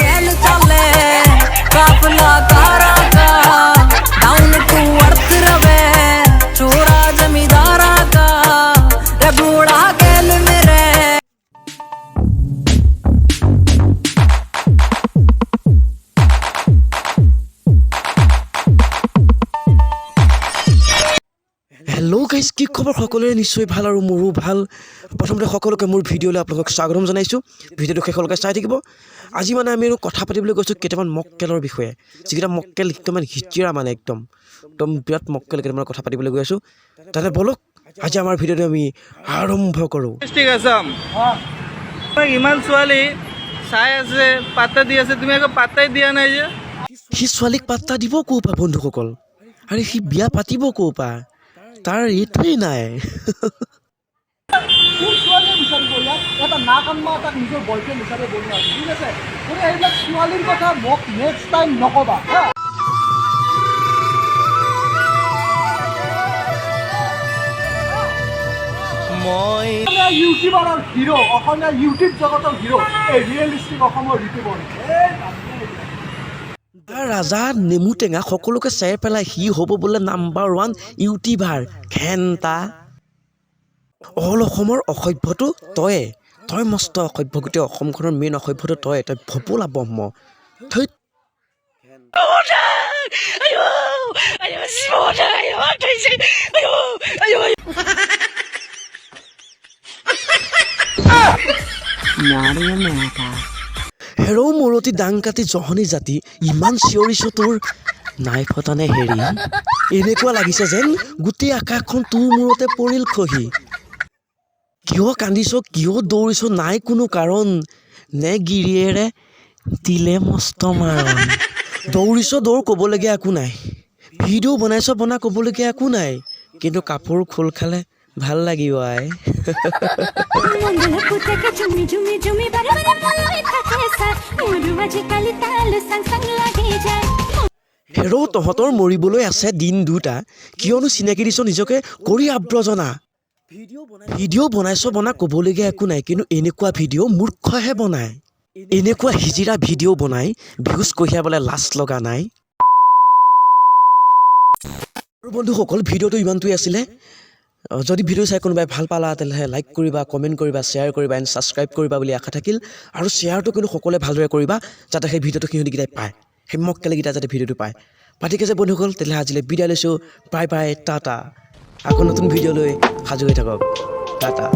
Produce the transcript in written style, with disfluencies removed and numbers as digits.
गैल चले काफला कारा का, डाउन टू अर्थ रवे छोरा जमींदारा का, रे बूढ़ा गैल मेरे। হেল্ল' গাইজ, কি খবৰ সকলোৰে? নিশ্চয় ভাল আৰু মোৰো ভাল। প্ৰথমতে সকলোকে মোৰ ভিডিঅ'লৈ আপোনালোকক স্বাগতম জনাইছোঁ। ভিডিঅ'টো শেষলৈকে চাই থাকিব। আজি মানে আমি আৰু কথা পাতিবলৈ গৈছোঁ কেইটামান মক্কেলৰ বিষয়ে, যিকেইটা মক্কেল একদম মানে হিজিৰা, মানে একদম একদম বিৰাট মক্কেল কেইটামান কথা পাতিবলৈ গৈ আছোঁ। তেনে ব'লক, আজি আমাৰ ভিডিঅ'টো আমি আৰম্ভ কৰোঁ। ঠিক আছে। ইমান ছোৱালী চাই আছে, পাত্তা দি আছে, তুমি আকৌ পাত্তাই দিয়া নাই যে? সি ছোৱালীক পাত্তা দিব ক'ৰ পৰা বন্ধুসকল? আৰে, সি বিয়া পাতিব ক'ৰ পৰা? তাৰ এইটোৱেই নাই। কোন ছোৱালীয়ে বিচাৰিব ইয়াত এটা নাকান্মা এটাক নিজৰ বয়ফ্ৰেণ্ড হিচাপে বনোৱা আছে? ঠিক আছে, গতিকে এইবিলাক ছোৱালীৰ কথা মোক নেক্সট টাইম নক'বা হা। মই অসমীয়া ইউটিউবাৰৰ হিৰ', অসমীয়া ইউটিউব জগতৰ হিৰ', এই ৰিয়েলিষ্টিক অসমৰ ঋতুপৰ্ণ এই। তাৰ ৰাজা নেমু টেঙা সকলোকে চেৰ পেলাই সি হ'ব বোলে নাম্বাৰ ওৱান ইউটিউবাৰ। ঘেণ্টা, অল অসমৰ অসভ্যটো তয়ে। তই মস্ত অসভ্য। গোটেই অসমখনৰ মেইন অসভ্যটো তয়ে। তই ফপোলা ব্ৰহ্ম, ধৈত। হেৰৌ মৰতি দাং কাটি জহনী জাতি, ইমান চিঞৰিছ, তোৰ নাই ফটানে হেৰি? এনেকুৱা লাগিছে যেন গোটেই আকাশখন তোৰ মূৰতে পৰিল খহি। কিয় কান্দিছ, কিয় দৌৰিছ? নাই কোনো কাৰণ নে গিৰিয়েৰে দিলে মস্ত মাৰণ? দৌৰিছ দৌৰ, ক'বলগীয়া একো নাই। ভিডিঅ' বনাইছ বনা, ক'বলগীয়া একো নাই। কিন্তু কাপোৰ খোল খালে ভাল লাগিব আই। মন পুতেকে ঝুমি ঝুমি ঝুমি বারে বাৰে মন থাকে চাই মোৰো আজিকালি তাল চাং চাং লাগি যায়। হেৰৌ, তহঁতৰ মৰিবলৈ আছে দিন দুটা। কিয়নো চিনাকি দিছ নিজকে কৰি আব্ৰজনা? ভিডিঅ' বনাইছ বনা, ক'বলগীয়া একো নাই। কিন্তু এনেকুৱা ভিডিঅ' মূৰ্খহে বনায়। এনেকুৱা হিজিৰা ভিডিঅ' বনাই ভিউজ কঢ়িয়াবলৈ লাজ লগা নাই? আৰু বন্ধুসকল, ভিডিঅ'টো ইমানটোৱে আছিলে। যদি ভিডিঅ' চাই কোনোবাই ভাল পালা, তেনেহ'লে লাইক কৰিবা, কমেণ্ট কৰিবা, শ্বেয়াৰ কৰিবা এণ্ড ছাবস্ক্ৰাইব কৰিবা বুলি আশা থাকিল। আৰু শ্বেয়াৰটো কিন্তু সকলোৱে ভালদৰে কৰিবা, যাতে সেই ভিডিঅ'টো সিহঁতিকেইটাই পায়, সেই মক্কেলকেইটাই যাতে ভিডিঅ'টো পায়। ঠিক আছে বন্ধুসকল, তেতিয়াহ'লে আজিলৈ বিদায় লৈছোঁ। Bye bye, Tata. আকৌ নতুন ভিডিঅ' লৈ সাজু হৈ থাকক। টাটা।